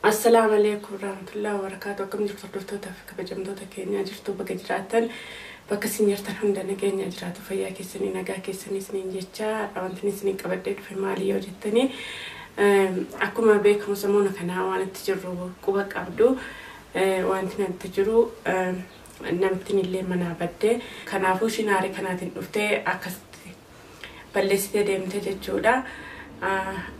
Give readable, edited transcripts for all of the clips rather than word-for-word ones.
Assalaamu alaikum warahmatullahi wabarakatuh. Akkam jirtu hordoftoota fi kabajamtoota keenyaa jirtu bakka jiraattan bakka isin jirtan hunda nageenya jiraatu fayyaa keessanii nagaa keessanii isiniin jecha wanti isiniin qabadhee dhufe maali yoo jettanii akkuma beekamu samoona kanaa waan itti jirru quba qabdu wanti natti jiru namttiin illee manaa baddee kanaafuu shinaarii kanaatiin dhuftee akkasitti balleessitee deemte jechuudha.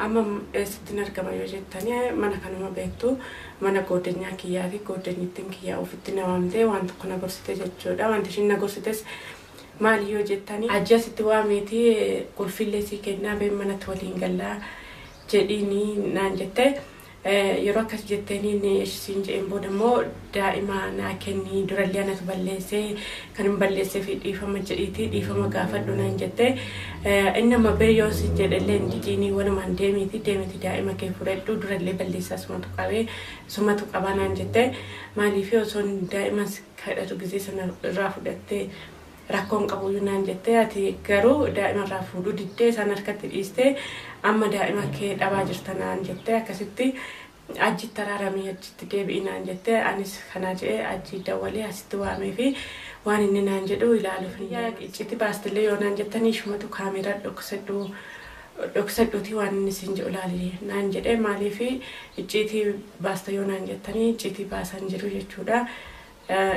Amma eessatti argama yoo jettanii mana kanuma beektu mana godinyaa kiyyaa fi godinittiin kiyyaa ofitti namamtee waan tokko na gorsite jechuudha. Wanti ishiin na gorsites maali yoo jettanii ajji asitti waameeti qulfillee sii kennaa bee manatti waliin gallaa jedhiini naan jette. Yeroo akkas jetteeniin isheen jedheen booda immoo daa'ima naa kenni durallee anatu balleessee kan hin balleessee fi dhiifama jedhiiti dhiifama gaafadhu naan jette. Inni amma bee yoo si jedhellee hin didiinii walumaan deemiiti deemiti daa'ima kee fudhadhu durallee balleessaa sumatu qabee sumatu qabaa naan jette. Maaliif osoo daa'ima kadhatu gisee sana irraa fudhattee rakkoon qabuyyuu naan jette ati garuu daa'ima irraa fuudhuu diddee isaan harkatti dhiistee amma daa'ima kee dhabaa jirta naan jette akkasitti achitti araaramii achitti deebi'i naan jette anis kanaa jedhee achi dawwalee asitti waamee fi waan inni naan jedhu ilaaluuf iccitti baastillee yoo naan jettanii ishumatu kaameeraa dhoksadhu dhoksadhuuti waan inni siin jedhu ilaali naan jedhee maaliif icciitii baasta yoo naan jettanii icciitii baasan jiru jechuudha.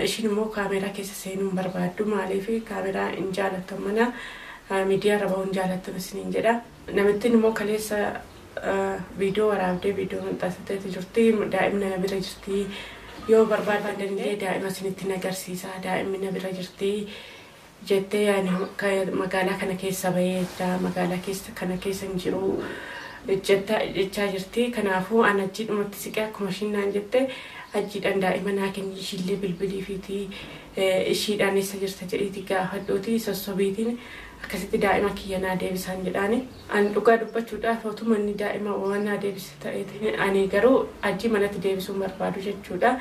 Ishiin immoo kaameeraa keessa seenuu hin barbaaddu maaliif kaameeraa hin jaalattu mana miidiyaa irra bahuu hin jaalattu isiniin jedha. Namittiin immoo kaleessa viidiyoo waraabdee viidiyoo maxxansitee jirti daa'imni na bira jirti yoo barbaadan illee daa'ima isinitti agarsiisa daa'imni na bira jirti jettee magaalaa kana keessa bahee jira magaalaa keessa kana keessa hin jiru jechaa jirti. Kanaafuu ani achi dhumatti siqee akkuma ishiin naan jette achiidhaan daa'ima naa kenni ishiillee bilbilii fiitii ishiidhaan eessa jirta jedhiiti gaafadhuuti sossobiitiin akkasitti daa'ima kiyya naa deebisaan jedhaani. Ani dhugaa dubbachuudhaaf otuma inni daa'ima waan naa deebise ta'eetiin ani garuu achi manatti deebisuun barbaadu jechuudha.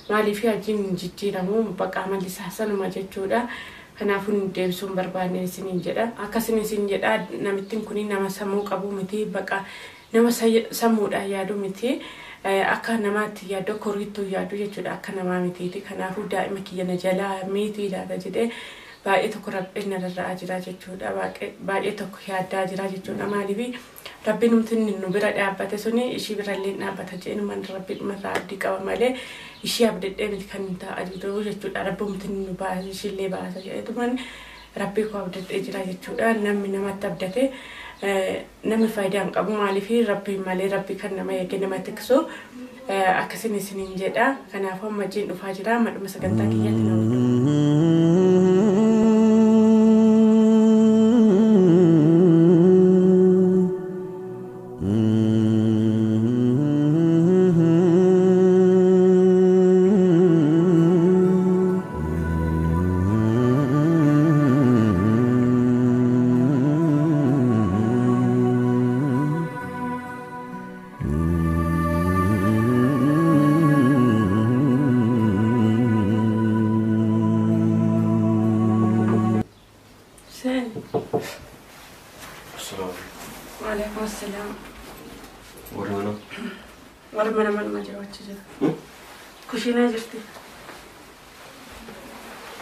Maaliif achiin jijjiiramu baqaa mallisaa sanuma jechuudha. Kanaafuu deebisuun barbaadne isiniin jedha. Akkasini isin jedha namittiin kun nama sammuu qabu miti baqa nama sammuudhaan yaadu miti. Akka namaatti yaaddu akka horiitti yaaddu jechuudha akka namaa mitiiti. Kanaafuu daa'ima kiyya na jalaa miitii ilaala jedhee baay'ee tokko rabbiin na rarra'aa jira jechuudha. Baay'ee tokko yaaddaa jira jechuudha. Maaliif rabbiin numti nu bira dhaabbate suni ishii birallee dhaabbata jedhee man rabbi dhumarraa abdii qaba malee ishii abdadhee miti kan taa'aa jiru jechuudha. Rabbi numti nu baasa ishiillee baasa jedheetuman rabbii koo abdadhee jira jechuudha. Namni namatti abdate namni faayidaa hin qabu maaliif rabbiin malee rabbi kan nama eege nama tiksu akkasin isiniin jedha. Kanaafuu amma jiin dhufaa jira madhuma sagantaa kiyyaatti na hordofaa. Waalaikum assalam. Warri mana? Warri mana manuma jiru achi jira. Kushiinaa jirti.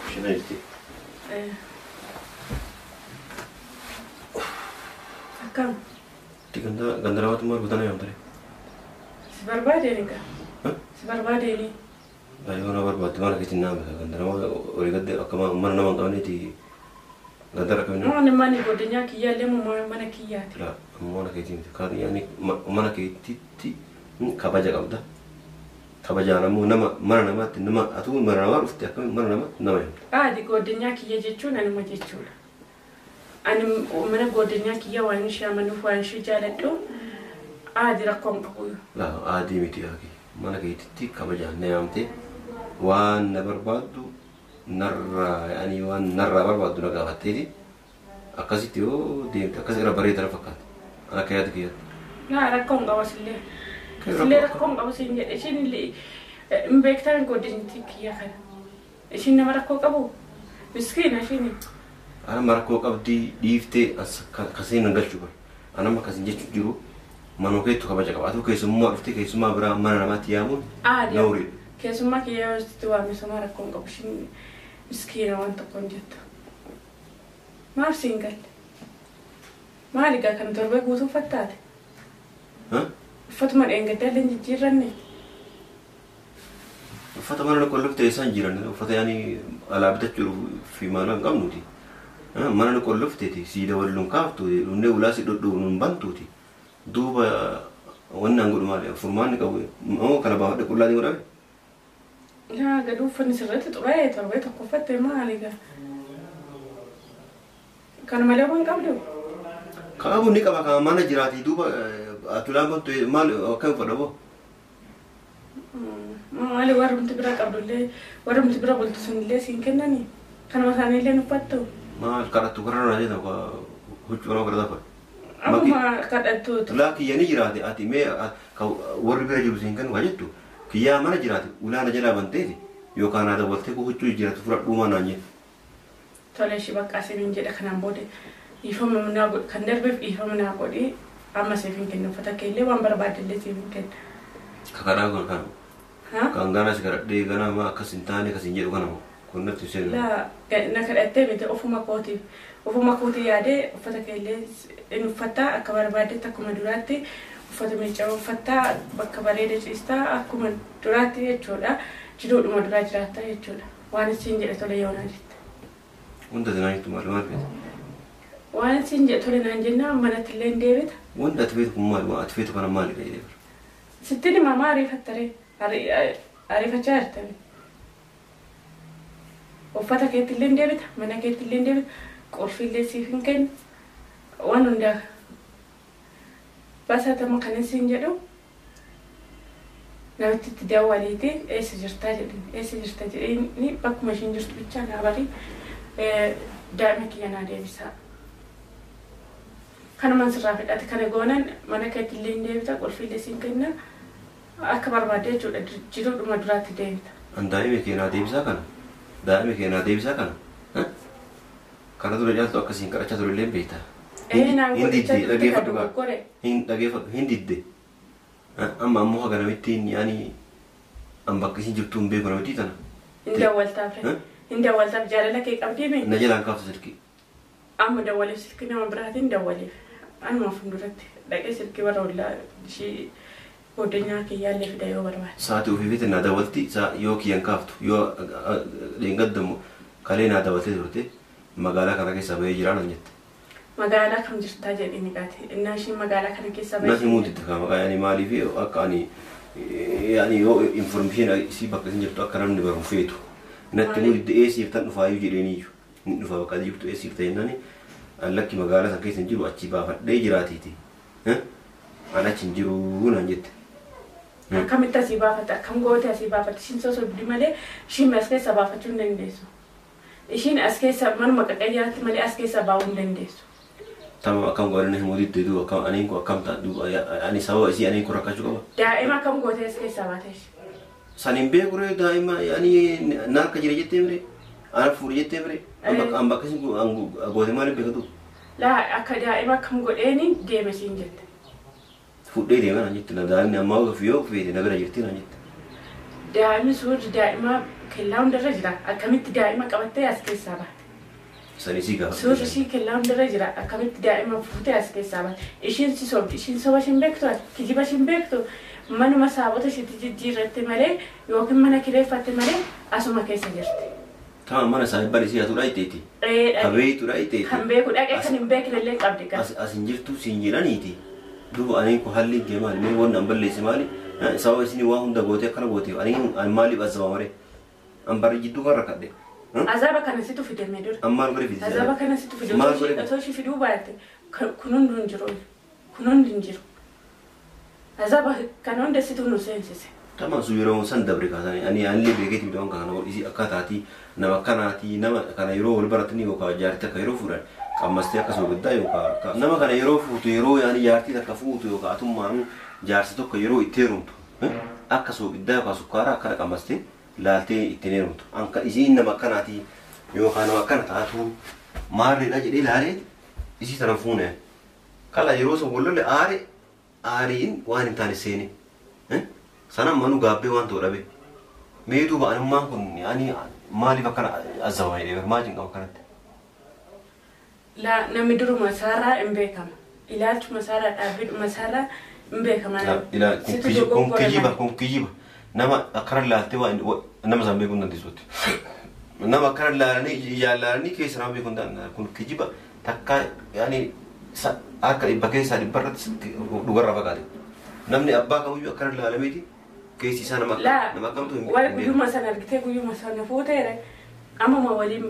Kushiinaa jirti? Akkam? Ganda namaatti maal gootana yaamtare? Si barbaadeeni gaa? Si barbaadeeni? Yoo na barbaadde maal akkasitti naa beeka ganda namaa olii gadde akka mana nama hin qabneeti ganda rakkamni. Mana mana godinyaa kiyyaallee mana kiyyaati. Laa mana keetii miti kan yaani mana keetitti kabaja qabda. Kabajaan ammoo nama mana namaatti nama atuu mana namaa dhufte akkamiin mana namaatti nama himta. Adi godinyaa kiyya jechuun anuma jechuudha. Ani mana godinyaa kiyya waan ishee amanuuf waan ishee jaaladhu adi rakkoon qabu. Laa adii miti haaki mana keetitti kabajaan na yaamte waan na barbaaddu narraa yaani waan narraa barbaaddu na gaafatteeti akkasitti yoo deemte akkas irra bareeda na fakkaata. Ana akka yaada kiyyaatti. Laa rakkoon qabu asillee. Asillee rakkoon qabu siin jedhe ishiin illee hin beektan godinti kiyya kana. Ishiin nama rakkoo qabu miskiina ishiin. Ana rakkoo qabdii dhiiftee kasiin hin galchu bara. Ana amma akkasiin jechuun jiru Manuma keettu kabaja qaba. Atuu keessummaa dhuftee keessummaa biraa mana namaatti yaamuun nawri. Keessummaa kiyya yoo sitti waame somaa rakkoo hin qabu. Ishiin miskiina waan tokko hin jettu. Maaf siin galle? Maali egaa kan torbee guutuu uffattaate? Uffatuma dheengaddaa illee hin jijjiirranne? Uffata mana qollofte eessaan jiran uffata yaani alaa bitachuu fi maal hin qabnuti. Mana qollofteeti sii dabaluun kaaftu dhumnee ulaa si dhodhoonuun bantuuti. Duuba wanni an godhu maali furmaanni qabu moo kana baafadhe qullaa ni godhame? Yaa gadi uffanni sirriitti xuraa'e torbee tokko uffatte maali egaa? Kana malee waan qabdu? Qabu ni qaba kan mana jiraati duuba atulaan bantu maal akkam uffadha boo? Maali warrumti bira qabdullee warrumti bira bultu sunillee siin kennanii kanuma isaaniillee uffattu. Maal kadhattu karra naa jedhamu huccuu nama kadhata kun. Akkuma kadhattuuti. Ulaa kiyya ni jiraate ati mee warri bira jiru siin kennu jettu kiyyaa mana jiraate ulaa na jalaa banteeti yookaan naa dabaltee huccuu jiraatu fudhadhuu maa naan jedhu. Tole ishii bakka asiin jedha kanaan booda dhiifama naa godhi kan darbeef dhiifama naa godhi amma siif hin kennu uffata keellee waan barbaaddellee siif hin kennu. Kakaraa kun kan. Kan gana si kadhadhee gana maa akkas hin taane akkas hin jedhu kana kun natti seenu. Laa na kadhattee miti ofuma kootii yaadee uffata keellee in uffattaa akka barbaaddetti akkuma duraatti uffata miiccamaa uffattaa bakka bareeda ciistaa akkuma duraatti jechuudha jiruudhuma duraa jiraattaa jechuudha waan isiin jedhe tole yoo naan jette. Wanta ati naan jettu maali maal feete? Waan isiin jedhe tole naan jennaan manatti illee hin deebita. Wanta ati feetu kun maali? Waan ati feetu kana maalidha jedhee bara. Sittiin himaa maa ariifattaree? Ariifachaa jirta. Uffata keetti illee hin deebita, mana keetti illee hin deebita, qulfii illee siif hin kennu. Waan hundaa basaatama kan isiin jedhu namitti itti dawwaliiti eessa jirtaa jedheen eessa jirta jedheen bakkuma ishiin jirtu bichaa naa barii daa'ima kiyya naa deebisaa. Kanumaan sirraa fedhate kana goonan mana keetti illee hin deebita qulfii illee siin kenna akka barbaadde jechuudha jiruudhuma duraatti deebita. An daa'ima kee naa deebisaa kana daa'ima kee naa deebisaa kana kana dura caaltu akkasiin kadhachaa ture illee beektaa. Hin didde dhageeffadhu hin dhageeffadhu hin didde amma ammoo haga namittiin yaani an bakka isin jirtu hin beeku namittii tana. Hin dawwaltaaf hin dawwaltaaf jaalala kee qabdii mee? Na jalaan kaaftu silkii. Amma dawwaleef silkii nama biraatiin dawwaleef anuma fuulduratti dhaqee silkii warra ollaa ishii godinyaa kiyyaallee fida yoo barbaade. Sa'aatii ofii feete naa dawwalti yoo kiyyan kaaftu yoo dheengaddamu kalee naa dawwaltee turte magaalaa kana keessaa bahee jiraa naan jette. Magaalaa kam jirtaa jedhee ni gaate. Innaa ishiin magaalaa kana keessaa bahee. Na himuu didde kaa maqaa yaani maaliif akka ani yaani yoo information isii bakka isin jirtu akka namni baru feetu. Natti himuu didde eessiif tan dhufaayyuu jedheeniyyuu. Ni dhufa bakka jirtu eessiif ta'e jennaani lakki magaalaa san keessa hin jiru achi baafadhee jiraatiiti. An achi hin jiru naan jette. Akkamitti asii baafatte akkam goote asii baafatte ishiin sosobdi malee ishiin as keessa baafachuu hin dandeessu. Ishiin as keessa manuma qaqayyaatti malee as keessa baa'uu hin dandeessu. Tamam akkam godhanii himuu didde duuba akkam aniin kun akkam ta'a duuba ani sababa isii aniin kun rakkachuu qaba. Daa'ima akkam gootee as keessaa baate ishee? San hin beeku ree daa'ima ani na harka jira jettee miree ana fuudhe jettee miree an bakka isin goote maaliif beekatu? Laa akka daa'ima akkam godheeni deeme siin jette. Fuudhee deema naan jette daa'imni ammaa yoo feete na bira jirti naan jette. Daa'imni suurri daa'ima kellaa hundarra jira akkamitti daa'ima qabattee as keessaa baate? Sanii si gaafa. Suurri ishii kellaa hundarra jira akkamitti daa'ima fuutee as keessaa baate? Ishiin si sobdi ishiin soba ishiin beektu kijiba ishiin beektu manuma saabota ishiitti jijjiirratte malee yookiin mana kireeffatte malee asuma keessa jirti. Tamam mana saayibban isii hatuudha itteeti. Kan beektuudha itteeti. Kan beeku dhaqee kan hin beekne illee qabdi qaba. As hin jirtu siin jedhaniiti. Duuba aniin kun halli kee maali? Mee wanni an balleesse maali? Sababa isin waa hunda gootee akkana gooteef aniin an maaliif azaba maree? An barri jidduu kan rakkadhe. Azaba kana situ fide mee dura. An maal godhe fide? Azaba kana situ fide. Maal godhe? Otoo ishii fiduu baatte kun hundi hin jiru. Kun hundi hin jiru. Azaba kana hunda situ nu seensise. Tamam su yeroo san dabre kaasanii ani anillee beekeeti miti waan kana isii akka taatii nama akkanaatii nama kana yeroo wal baratanii yookaan jaartii akka yeroo fuudhan qammastee akkasuma guddaa yookaan nama kana yeroo fuutu yeroo yaani jaartii takka fuutu yookaan atummaan jaarsi tokko yeroo itti heerumtu akka soogiddaa yookaan sukkaara akkana qammastee laaltee ittiin heerumtu anka isiin nama akkanaatii yookaan nama akkana taatu maarreedha jedhee laalee isii tana fuune kala yeroo sun wallolle aare Aariin waan hin taane seene. Sana manuu gaabbee waan ta'u dhabe. Mee duuba anummaan kun ani maaliif akkana azabama jedhee maal cinqama akkanatti? Laa namni duruma isaarraa hin beekama. Ilaalchuma isaarraa dhaabbiidhuma isaarraa hin beekama. Ilaa kun kijiba kun kijiba. Nama akkana ilaaltee waan nama isaan beekuu hin dandeessuutti. Nama akkana ilaalanii ijaan ilaalanii keessa nama beekuu hin danda'an kun kijiba takka yaani akka dhibba keessaa dhibba irratti dhugarraa fagaate. Namni abbaa kamiyyuu akkana ilaalameeti keessi isaa nama nama akkamtu hin beeku. Guyyuma sana argitee guyyuma sana fuuteere ammuma waliin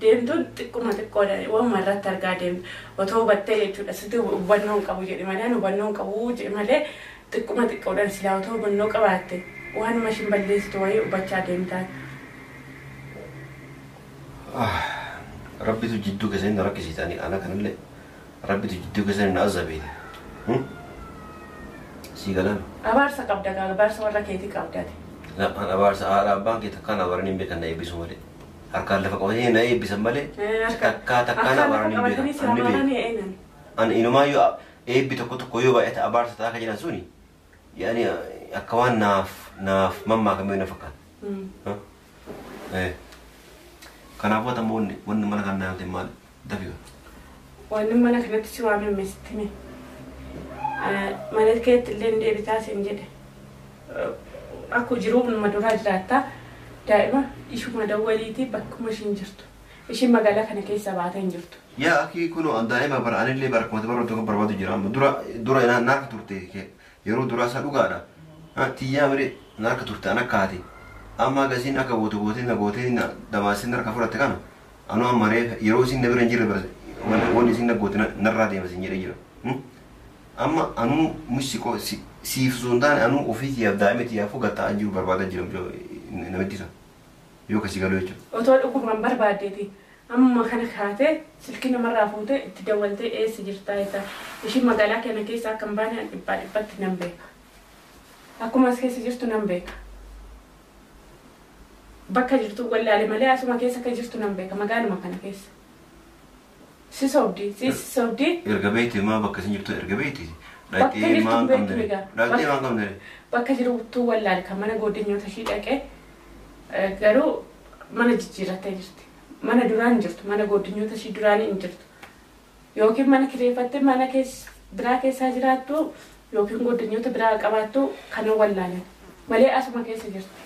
deemtuun xiqquma xiqqoodha waanuma irratti argaa deemtu otoo hubattee jechuudha sitti hubannoo hin qabu jedhe malee hubannoo hin qabu jedhe malee xiqquma xiqqoodhaan silaa otoo hubannoo qabaatte waanuma ishiin balleessitu wayii hubachaa deemtaan. Rabbitu jidduu keessanii na rakkisiisanii ana kanallee Rabbitu jidduu keessanii na azabeeti. Sii galaan. Abaarsa qabda gaa abaarsa warra keetii qabdaati. Abaarsa haadha abbaan kee takkaan abaaranii hin beekan na eebbisu malee. Harkaan lafa qabatanii na eebbisan malee takkaa takkaan abaaranii hin beekan. Ani inumaayyuu eebbi tokko tokko yoo baay'ate abaarsa ta'a akka jedhan suni yaani akka waan naaf naaf mammaakamee na fakkaata. Kanaafuu ati ammoo wanni mana kana naaf maal dafi. Wanni mana kanatti si waamame sitti hime. Mana keetti illee hin deebitaa siin jedhe. Akkuma jiruu nama duraa jiraattaa daa'ima ishuma dawwaliitii bakkuma ishiin jirtu. Ishiin magaalaa kana keessa baatee hin jirtu. Yaa akii kunoo daa'ima bara anillee bara kuma bara tokko barbaadu jira amma dura dura naarka turte yeroo duraa isaa dhugaadha. Tiyyaa malee naarka turte an akka haati. Amma gasiin akka goote gootee na gootee na damaasee narka fudhatte kana anuu amma reefa yeroo isin na bira hin jirre wanni isin na goote narraa deema isin jedhee jira. Amma anuu musi siif osoo hin taane anuu ofii kiyyaaf daa'ima kiyyaafuu gatta'aa jiru barbaadaa jira namitti isa yoo kasii galuu jechuudha. Otoo dhugumaan barbaaddeeti amma kana kaatee silkii namarraa fuutee itti dawwaltee eessa jirtaa jetta ishiin magaalaa kana keessa akka hin baane dhibbaa dhibbatti nan beeka. Akkuma as keessa jirtu nan beeka. Bakka jirtu wallaale malee asuma keessa akka jirtu nan beeka magaaluma kana keessa. Si sobdi, si sobdi. Erga beekte maa bakka isin jirtu erga beekte. Dhaqxee maa hin qabne. Dhaqxee maa hin qabne. Bakka jirtu wallaale kan mana godinyoota ishii dhaqee garuu mana jijjiirrattee jirti. Mana duraan hin jirtu, mana godinyoota ishii duraan hin jirtu. Yookiin mana kireeffattee mana biraa keessaa jiraattu yookiin godinyoota biraa qabaattu kan wallaalan malee asuma keessa jirti.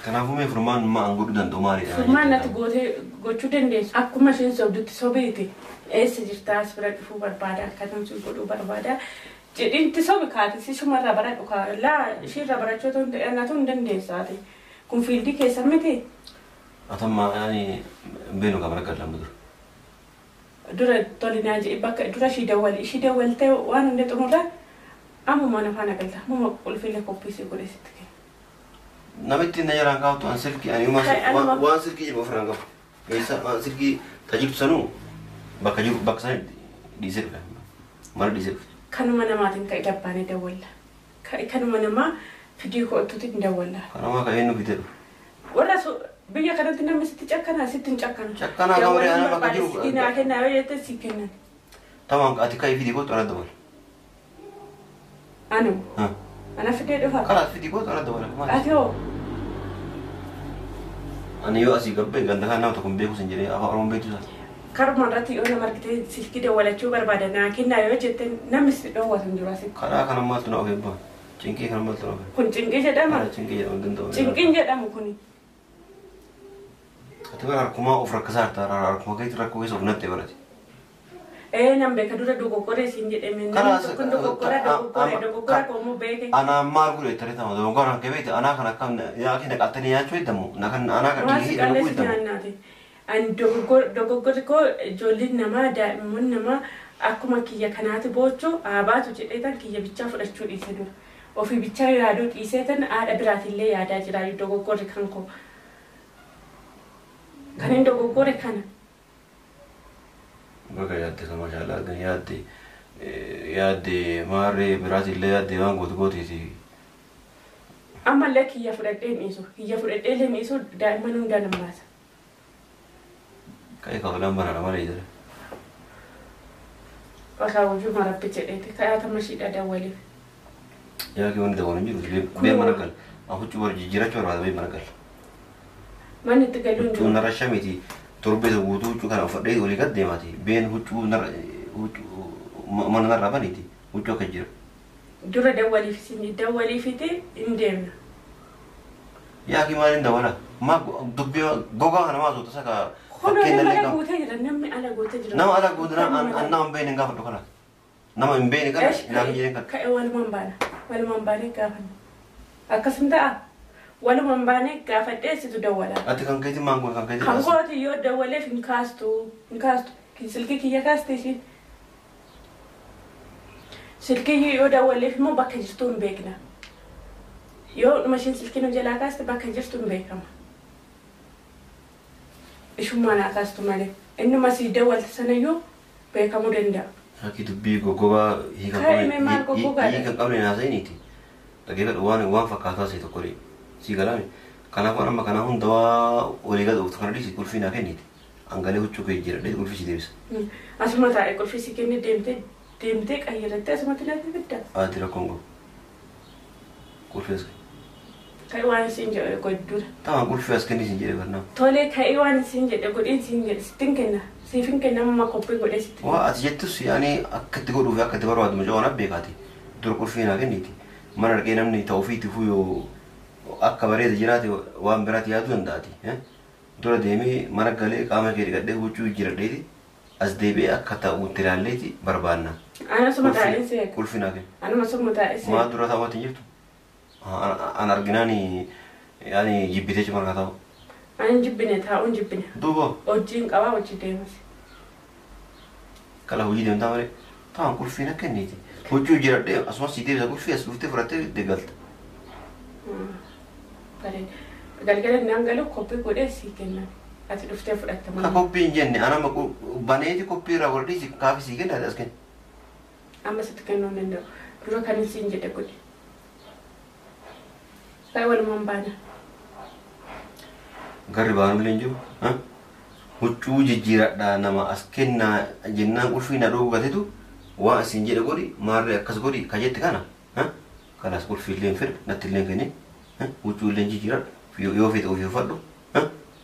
Kanaafuu mee furmaan maa an godhuu danda'u maalidha? Furmaan ati gootee gochuu dandeessu. Akkuma isheen sobdutti sobeeti. Eessa jirtaa as bira dhufuu barbaada akkatam si godhuu barbaada. Jedhinti sobi kaati si shumarraa baradhu laa ishiirraa barachuu otoo hin ta'in hin dandeessaati. Kun fiildii keessa miti. Atamma ani beenu qaba rakka lama dura. Dura tolinaa jedhi bakka dura ishii dawwali ishii dawwaltee waan hunda xumurra ammuma na faana galta ammuma qulfillee qophiisii godhe sitti kenna. Namitti na jalaan kaa'utu an silkii ani waan silkii jedhu ofirraan qabu. Eessa waan silkii tajaajilu sanuu bakka jiru bakka sana dhiisee dhufe. Mana dhiisee dhufe. Kanuma namaatiin ka'e dabbaanee dawwalla. Kanuma namaa fidii kootuutiin dawwalla. Kanuma ka'ee nu fidee dhufe. Warra biyya kanatti namni sitti cakkanaa sitti hin cakkanu. Cakkanaa qabaree ana bakka jiru. Dinaa kennaa yoo jette si kennan. Tamam ati ka'ee fidii kootu ana dawwalla. Anu. Ana fidee dhufa. Karaa fidii kootu ana dawwalla. Ati hoo. Ani yoo asii gabbee ganda kan nama tokko hin beeku sin jedhee afaan Oromoon beektu isaati. Karuma irratti yoo nama argite silkii dawwalachuu barbaada naa kennaa yoo jette namni si dhoowwatu hin jiru asitti. Karaa kana maaltu na of eebbaa? Cinqii kana maaltu na of eebbaa? Kun cinqii jedhama? Cinqii jedhamu hin danda'u. Cinqiin jedhamu kuni. Ati bara harkumaa of rakkisaa jirta harkuma keetti rakkoo keessa of nattee barate. Nan beeka dura dogoggoree siin jedhame namni tokko dogoggora dogoggora dogoggora koomuu beeke. Anaa maal godhe taree tama dogoggora kan beekte anaa kan akkam yaa kee naqattanii nyaachuu heddamu na kan anaa kan dhiisii dhuguu heddamu. Ani dogoggorri koo ijoolleen namaa daa'imman namaa akkuma kiyya kanaati boochuu haa baatu jedhee tan kiyya bichaa fudhachuu dhiise dura. Ofii bichaa yaaduu dhiisee tan haadha biraatillee yaadaa jira dogoggorri kan koo. Kan hin dogoggore kana. Baga yaadde kan maashaallah argani yaadde yaadde maarree biraatillee yaadde waan gootu gooteeti. Ammallee kiyya fudhadhee hin dhiisu. Kiyya fudhadhee illee hin dhiisu daa'imman hundaa nan baasa. Ka'ee kafalaan banaadha malee jira. Bakka hojii marabbi jedheeti ka'aatama shiidha dawwaliif. Yaa kee wanti dabalu hin jiru. Bee mana gala. Huccuu bara jijjiirachuu barbaada bee mana gala. Manni itti galuu hin Huccuu jiru. narra shamiiti. Torbee tokko guutuu huccuu kana uffadhee olii gad deemaati. Been huccuu narra huccuu mana narraa baniiti. Huccuu akka jira. Dura dawwaliif isin dawwaliifiti hin deemna. Yaa kee maaliin dawwala? Maa dubbii gogaa kana maa soota saka Kunoo nama ala guutee jira namni ala guutee jira. Nama ala guutee nama hin beekne hin gaafadhu kana. Nama hin beekne kana naaf hin jedhin kana. Ka'e walumaan baana. Walumaan baanee gaafanna. Akkasum ta'a. Walumaan baanee gaafadhee situ dawwala. Ati kan keetiin maan goone kan keetiin. Kan kooti yoo dawwaleef hin kaastu hin kaastu. Silkii kiyya kaaste ishiin. Silkii yoo dawwaleef immoo bakka jirtu hin beekna. Yoo dhuma ishiin silkii nu jalaa kaaste bakka jirtu hin beekama. Ishummaa naa kaastu malee. Innuma sii dawwalte sanayyuu beekamuu danda'a. Akki dubbii goggogaa hiika Kaa'ime maal goggogaadha? hiika qabne naasa'iniiti. Dhaggeeffadhu waan waan fakkaataa ta'e tokko sii galaame. Kanaafuu amma kana hunda waa olii gad ooftu kana dhiisi qulfii naa kenniti. Angalee huccuu kee jira qulfii si deebisa. Asuma taa'e qulfii si kenne deemtee deemtee qayyarattee asumatti natti fidda. Ati rakkoon qabu. Qulfii as kenni. Ka'e waan isiin jedhe godhuudha. Taa'an qulfii as kenni siin jedhe barnaa. Tolee ka'e waan isiin jedhe godhiin siin jedhe sittin kenna. Siifin kenna amma qophii godhee sitti. Waa ati jettus yaani akka itti godhuu fi akka itti barbaadu mucaa waan beekaati. Dura qulfii naa kenniti. Mana dhaqee namni ta'uu fi itti fuyoo akka bareeda jiraate waan biraatti yaaduu danda'ati. Dura deemee mana galee qaama kee dhiqadhee huccuu jijjiiradheeti as deebi'ee akka ta'u itti ilaalleeti barbaanna. Ana suma taa'ee seeka. Qulfii naa kenni. Anuma suma taa'ee seeka. Maal dura taa'uutti hin jirtu? An arginaan yaani jibbitee cima harkaa taa'u. Ani jibbine taa'uun jibbine. Duuba Hojiin qabaa hojii deemas. kala hojii deemtaa malee taa'an qulfii na kenniti. Huccuu jijjiiradhee asumas si deebisa qulfii as dhuftee fudhattee deeggalta. Bareeda. Galgala naan galu qophii godhee sii kennan. Ati dhuftee fudhatta Ka mana. qophii hin jenne an amma baneeti qophii irraa godhadhee kaafii sii kenna as kenni. Amma sitti kennuu hin danda'u. Dura kan isiin jedhe godhe. Ka'e walumaan baana. Garri baanullee hin jiru. Huccuu jijjiiradhaa nama as kennaa jennaan qulfii na dhoowwatetu waan isin jedhe godhi maarree akkas godhi ka jette kana. Kanaas qulfii illee hin fedhu natti illee hin kennin. Huccuu illee jijjiiradhu yoo fedhe ofii uffadhu.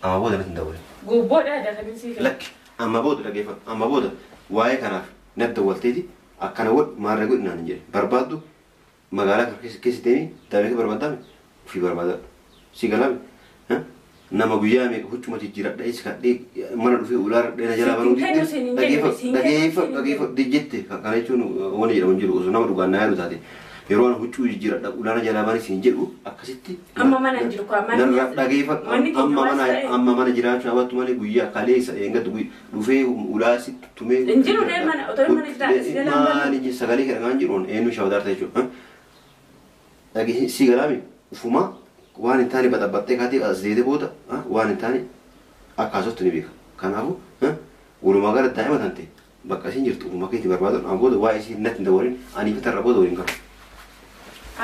Amma booda natti hin dawwalin. Gubboodha kan isii kennu. Lakki amma booda dhaggeeffadhu amma booda waa'ee kanaaf natti dawwalteeti akkana godhi maarree godhi naan hin jedhe barbaaddu magaalaa kana keessa deemi daa'ima kee barbaadame ofii barbaadadhu si galame nama guyyaa meeqa huccuma jijjiiradha si kadhee mana dhufee ulaa dhadhee na jalaa banuu Siin kennu siin hin jedhu, siin kennu dhaggeeffadhu siin hin dhaggeeffadhu jette kana jechuun wani jedhamu hin jiru osoo nama dhugaan na yaadu taate yeroo an huccuu jijjiiradha ulaa na jalaa bani siin jedhu akkasitti Amma mana hin jiru kwa manni narra dhaggeeffadhu manni keenya amma waan mana ta'eef. amma mana jiraachuu hawaatu malee guyyaa kaleessa eeggattu dhufee ulaa si tumee Hin jiru dee mana otoo mana jiraate si jalaan banu. maali sagalee kana kan jiruun eenyu shawadaarta jechuudha. Dhagee si galaami ufuma waan hin taane baxabattee kaatee as deete booda waan hin taane akka haasoftu ni beeka. Kanaafuu walumaa gala daa'ima tante bakka isiin jirtu ufuma keetti barbaadu amma booda waa'ee isii natti hin dawwalin anii fi tarra booda waliin qabu.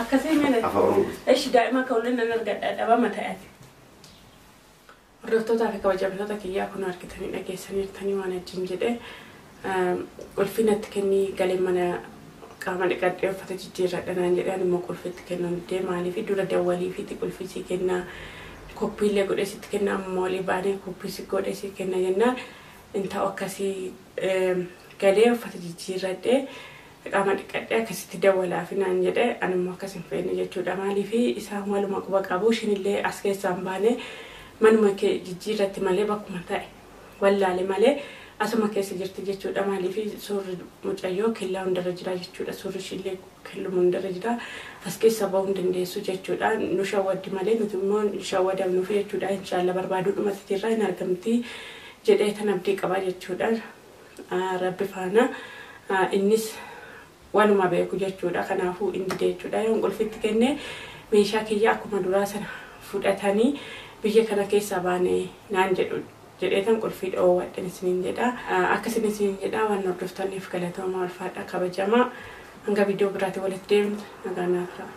Akkasii mana. Afaan Oromoo. Eshi daa'ima kan nan argadha dhabama ta'ate. Hordoftootaa fi kabajamtoota kiyyaa kun argitanii dhageessaniirtanii waan wajjin jedhee qulfii natti kennii galee mana qaama dhiqadhee uffata jijjiirradha naan jedhee ani immoo qulfiitti kennuun didee maaliif dura dawwalii fi qulfii sii kennaa koppiillee godhee sitti kennaa amma walii baanee koppii si godhee si kenna jennaan hin ta'u akkasii galee uffata jijjiirradhee qaama dhiqadhee akkasitti dawwalaafi naan jedhee ani immoo akkas hin feene jechuudha maaliif isaan waluma quba qabu ishinillee as keessaa hin baane manuma kee jijjiirratti malee bakkuma ta'e wallaale malee asuma keessa jirti jechuudha maaliif suurri mucayyoo kellaa hundarra jira jechuudha suurri ishiillee kelluma hundarra jira as keessa bahuu hin dandeessu jechuudha nu shawwaddi malee nuti immoo hin shawwadamnuuf jechuudha inshaalla barbaaduu dhumatti jirra hin argamti jedhee tan abdii qaba jechuudha rabbi faana innis waluma beeku jechuudha kanaafuu inni dide jechuudha yoon qulfitti kenne meeshaa kiyya akkuma duraa sana fudhatanii biyya kana keessaa baane naan jedhu jedheetan qulfii dhoowwadhan isiniin jedha akkasin isiniin jedha waan hordoftaniif galatooma ulfaadha kabajamaa hanga viidiyoo biraatti walitti deemnu nagaa naaf ta'a.